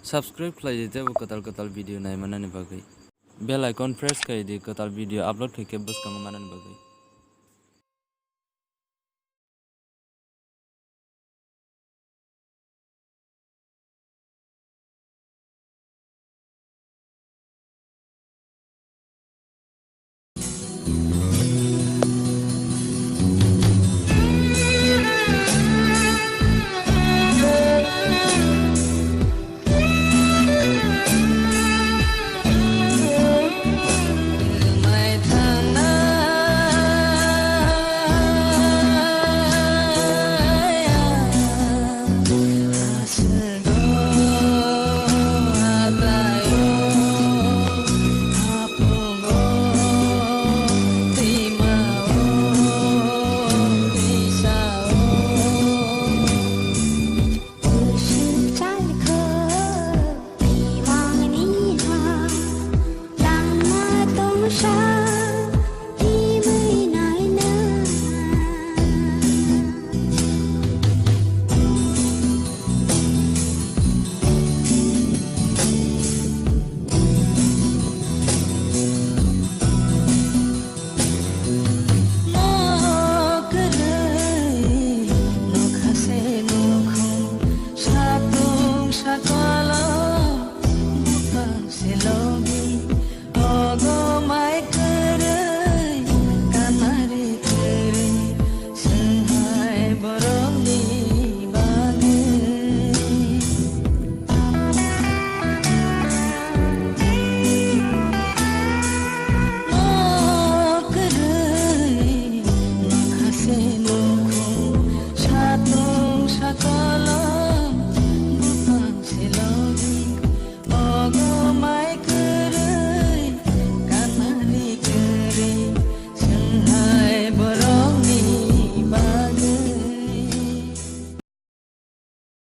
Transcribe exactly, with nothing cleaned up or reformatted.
Subscribe khlai di teibo kwtal kwtal video nai manani bagwi. Bell icon press khai di kwtal video upload khai khe bwskango manani bagwi.